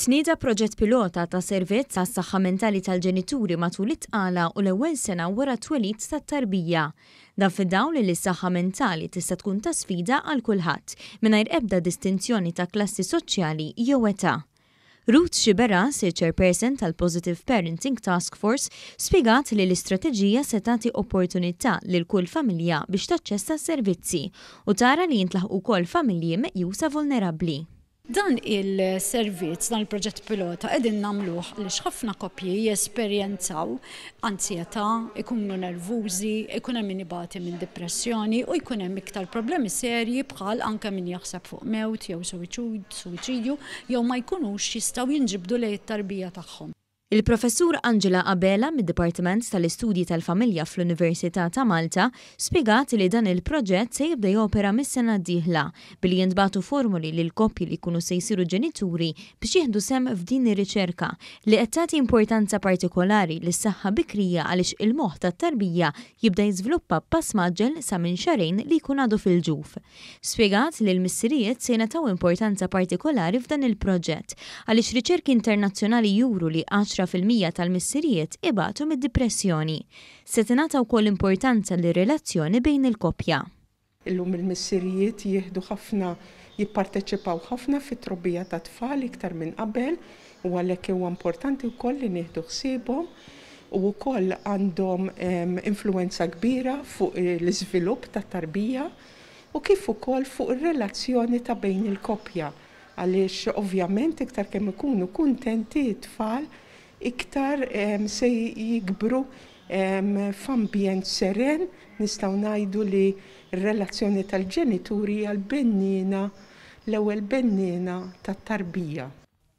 Tnieda proġett pilota ta' servizz għas-saħħa mentali tal-ġenituri matul it-tqala u l-ewwel sena wara t-twelid tat-tarbija. Dan fid-dawl li s-saħħa mentali tista' tkun ta' sfida għal kulħadd, mingħajr ebda distinzjoni ta' klassi soċjali jew età. Ruth Sciberras, il-Chairperson tal-Positive Parenting Task Force, spjegat li l-istrateġija se tagħti opportunità lil kull familja biex taċċessa s-servizzi u tara li jintlaħqu wkoll familji meqjusa vulnerabbli. Dan il-servizz, dan il-proġett pilota qegħdin nagħmluh għaliex ħafna koppji jesperjenzaw anzjetà, ikunu nervużi, ikun hemm min ibati minn dipressjoni u jkun hemm iktar problemi serji bħal anke min jaħseb fuq mewt jew suwiċidju jew ma jkunux jistgħu jinġibdu lejn it-tarbija tagħhom. Il-Professur Angela Abela mid-Dipartiment tal-Istudji tal-Familja fl-Università ta' Malta spjegat li dan il-proġett se jibda jopera mis-sena d-dieħla billi jintbagħtu formoli lil koppji li jkunu se jsiru ġenituri biex jieħdu sehem f'din ir-riċerka li qed tagħti importanza partikolari lis-saħħa bikrija għaliex il-moħħ tat-tarbija jibda jiżviluppa b'pass mgħaġġel sa minn xahrejn li jkun għadu fil-ġuf. Spjegat li l-missirijiet se jingħataw importanza partikolari f'dan il-proġett għaliex riċerki internazzjonali juru li 10% tal-missirijiet ibatu mid-dipressjoni. Se tingħata wkoll importanza lir-relazzjoni bejn il-koppja. Illum il-missirijiet jieħdu ħafna jipparteċipaw ħafna fit-trobbija tat-tfal iktar minn qabel u għalhekk huwa importanti wkoll li nieħdu ħsiebhom u wkoll għandhom influwenza kbira fuq l-iżvilupp tat-tarbija u kif ukoll fuq ir-relazzjoni ta' bejn il-koppja għaliex ovvjament iktar kemm ikunu kuntenti t-tfal iktar se jikbru f'ambjent seren. Nistgħu ngħidu li r-relazzjoni tal-ġenituri hija l-benniena, l-ewwel benniena tat-tarbija.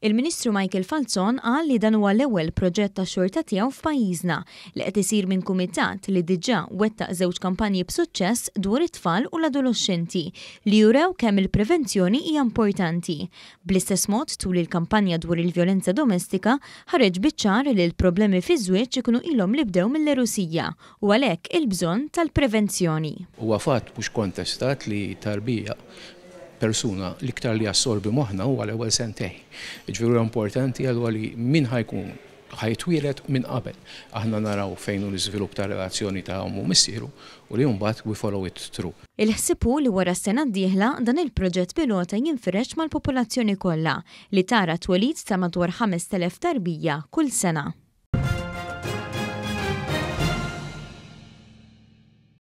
Il-Ministru Michael Falzon qal li dan huwa l-ewwel proġett tax-xorta tiegħu f'pajjiżna li qed isir minn kumitat li diġà wettaq żewġ kampanji b'suċċess dwar it-tfal u l-adoloxxenti li jurew kemm il-prevenzjoni hija importanti. Bl-istess mod tul il-kampanja dwar il-vjolenza domestika ħareġ biċ-ċar li l-problemi fiż-żwieġ ikunu ilhom li bdew mill-għerusija u għalhekk il-bżonn tal-prevenzjoni. Huwa fatt mhux kontestat li tarbija persuna l-iktar li jassorbi moħħna huwa l-ewwel sentejn. Jiġifieri huwa importanti allura li min ħa jkun ħa jitwieled minn qabel aħna naraw fejn hu l-iżvilupp tar-relazzjoni ta' ommu u missieru u li mbagħad we follow it through. Il-ħsieb hu li wara s-sena d-dieħla dan il-proġett pilota jinfirex mal-popolazzjoni kollha li tara t-twelid ta' madwar 5,000 tarbija kull sena.